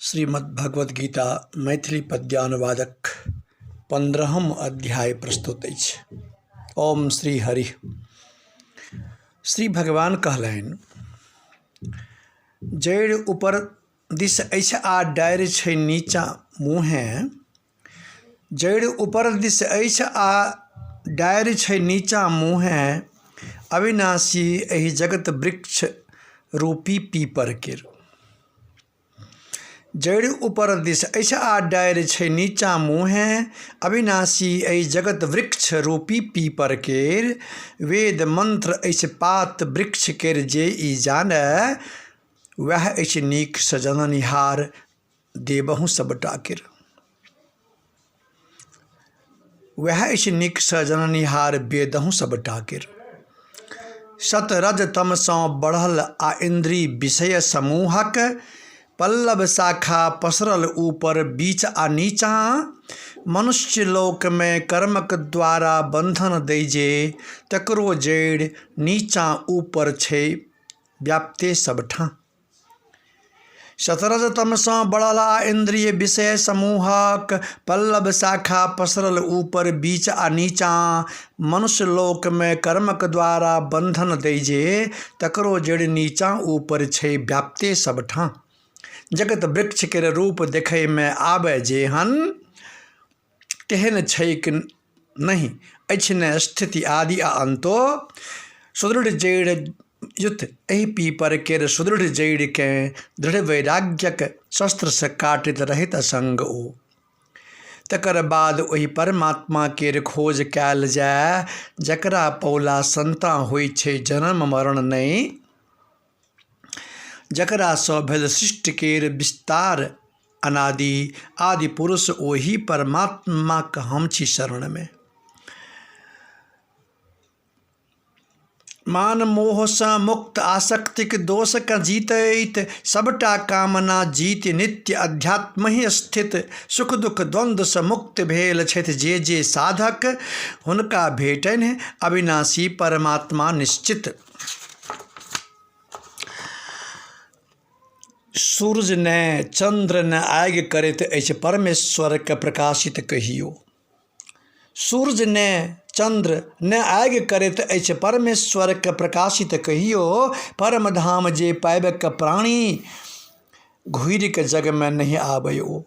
श्रीमद्भगवद्गीता मैथिली पद्यानुवादक 15म अध्याय प्रस्तुत अछि। ओम श्री हरि। श्री भगवान कहलनि, जड़ि ऊपर दिस अछि आ डारि छै नीचाँ मुँहेँ, जड़ि ऊपर दिस अछि आ डारि छै नीचाँ मुँहेँ, अविनाशी एहि जगत वृक्ष रूपी पीपर केर। जड़ि ऊपर दिस अछि आ डारि छै नीचाँ मुँहेँ, अविनाशी एहि जगत वृक्ष रूपी पीपर केर। वेद मंत्र अछि पात वृक्ष केर जे ई जानय, वएह अछि नीकसँ जननिहार देवहु सबटा केर। वएह अछि नीकसँ जननिहार वेदहु सबटा केर। सत रज तमसँ बढ़ल आ इन्द्रिय विषय समूहक पल्लव शाखा पसरल ऊपर बीच आ नीचाँ, मनुष्य लोकमे कर्मक द्वारा बन्धन दै जे, तकरो जड़ि नीचाँ ऊपर छै व्याप्ते सबठाँ। सतरज तमसँ बढ़ल आ इन्द्रिय विषय समूहक पल्लव शाखा पसरल ऊपर बीच आ नीचाँ, मनुष्य लोकमे कर्मक द्वारा बन्धन दै जे, तकरो जड़ि नीचाँ ऊपर छै व्याप्ते सबठाँ। जगत वृक्ष केर रूप देखयमे आबय जेहन, तेहन छैक नहि अछि ने स्थिति आदि आ अन्तो। सुदृढ़ जड़ि युत एहि पीपर केर सुदृढ़ जड़िकेँ दृढ़ वैराग्यक शस्त्रसँ काटैत रहैत असंग ओ। तकर बाद ओहि परमात्मा केर खोज कयल जाय जकरा पौला संता होइ छै जन्म मरण नहि, जकरासँ भेल सृष्टि केर विस्तार अनादि आदि पुरुष ओहि परमात्माक हम छी शरणमे। मान मोहसँ मुक्त आसक्तिक दोषकेँ जीतैत सबटा कामना जीति नित्य अध्यात्महि स्थित सुख दुख द्वन्द्वसँ मुक्त भेल छथि जे जे साधक, हुनका भेटनि अविनाशी परमात्मा निश्चित। सूर्य ने चन्द्र ने आगि करैत अछि परमेश्वरके प्रकाशित कहियो। सूर्य ने चन्द्र ने आगि करैत अछि परमेश्वरके प्रकाशित कहियो। परमधाम जे पाबिके प्राणी घुरिके जगमे नहि आबय ओ।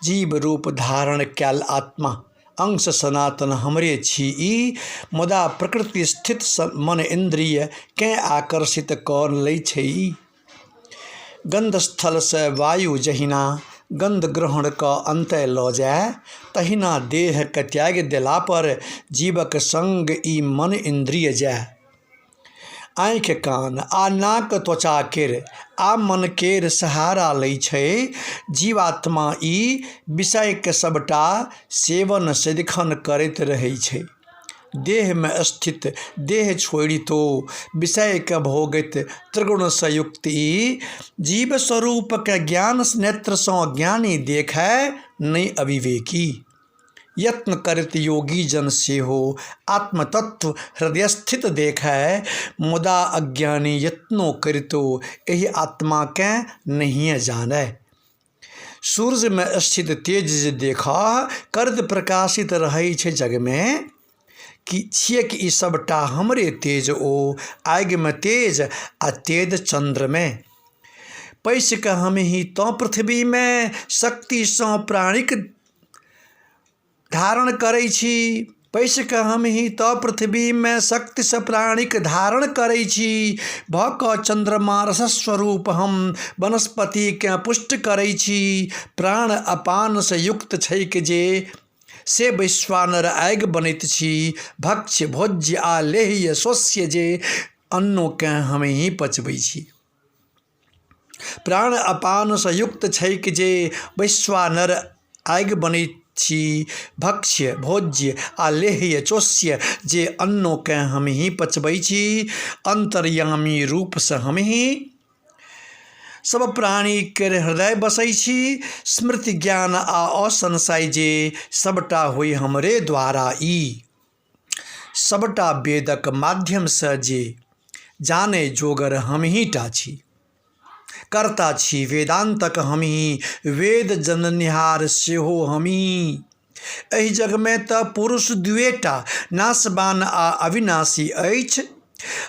जीव रूप धारण कयल आत्मा अंश सनातन हमरे छी ई, मुदा प्रकृति स्थित मन इन्द्रियकेँ आकर्षित कऽ लै छै ई। गन्धस्थलसँ वायु जहिना गन्ध ग्रहण कऽ अन्तय लऽ जाय, तहिना देहकेँ त्यागि देलापर जीवक सङ्ग ई मन इन्द्रिय जाय। आँखि कान आ नाक त्वचा केर आ मन केर सहारा लै छै जीवात्मा ई विषयके सबटा सेवन सदिखन करैत रहै छै। देहमे स्थित देह छोड़ितो विषयके भोगैत त्रिगुणसँ युक्त ई जीव स्वरूपके ज्ञान नेत्रसँ ज्ञानी देखय नहि अविवेकी। यत्न करैत योगी जन सेहो आत्मतत्व हृदयस्थित देखय, मुदा अज्ञानी यत्नो करितो एहि आत्माकेँ नहिए जानय। सूर्यमे स्थित तेज जे देखह, करद प्रकाशित रहै छै जगमे, कि छियैक ई सबटा हमरे तेज ओ, आगिमे तेज आ तेज चन्द्रमे। पैसि कऽ हमही तँ पृथ्वीमे शक्तिसँ प्राणीक धारण करै छी, पैसि कऽ हमही तऽ पृथ्वीमे शक्तिसँ प्राणीक धारण करै छी, भऽ कऽ चन्द्रमा रसस्वरूप हम वनस्पतिकेँ पुष्ट करै छी, प्राण अपानसँ युक्त छैक जे से वैश्वानर आगि बनैत छी, भक्ष्य भोज्य आ लेह्य शोष्य जे अन्नोकेँ हमही पचबै छी। प्राण अपानसँ युक्त छैक जे वैश्वानर आगि बनैत छी, भक्ष्य भोज्य आ लेह्य चोष्य जे अन्नोकेँ हमही पचबै छी, अन्तर्यामी रूपसँ हमही सब प्राणीके हृदय बसै छी, स्मृति ज्ञान आ असंशय जे सबटा होइ हमरे द्वारा ई। सबटा वेदक माध्यमसँ जे जानै जोगर हमहीँ टा छी। कर्ता छी वेदान्तक हमही, वेद जननिहार सेहो हमही। एहि जगमे तऽ पुरुष दुएटा नाशवान आ अविनाशी अछि।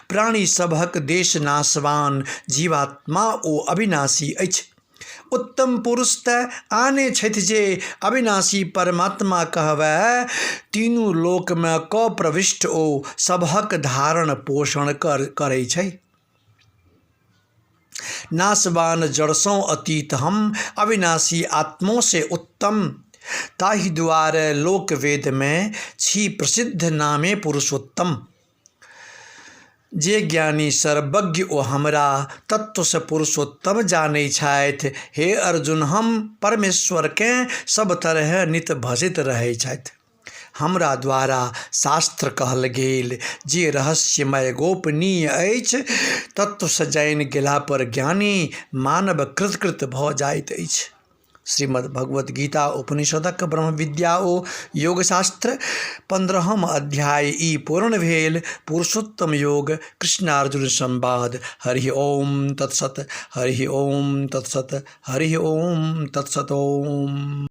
प्राणी सभक देश नाशवान, जीवात्मा ओ अविनाशी अछि। उत्तम पुरुष तऽ आने छथि जे अविनाशी परमात्मा कहबै। तीनू लोकमे क प्रविष्ट ओ सभक धारण पोषण करै छै। नाशवान जड़सँ अतीत हम, अविनाशी आत्मोसँ उत्तम। ताहि दुआरे लोक वेदमे छी प्रसिद्ध नामे पुरुषोत्तम। जे ज्ञानी सर्वज्ञ ओ हमरा तत्वसँ पुरुषोत्तम जानै छथि, हे अर्जुन, हम परमेश्वरकेँ सब तरहे नित भजैत रहै छथि। हमरा द्वारा शास्त्र कहल गेल जे रहस्यमय गोपनीय अछि, तत्वसँ जानि गेलापर ज्ञानी मानव कृतकृत भऽ जाइत अछि। श्रीमद् भगवद गीता उपनिषदक ब्रह्म विद्या ओ योगशास्त्र 15म अध्याय ई पूर्ण भेल। पुरुषोत्तम योग कृष्णार्जुन संवाद। हरि ओम तत्सत, हरि ओम तत्सत, हरि ओम तत्सत ओम।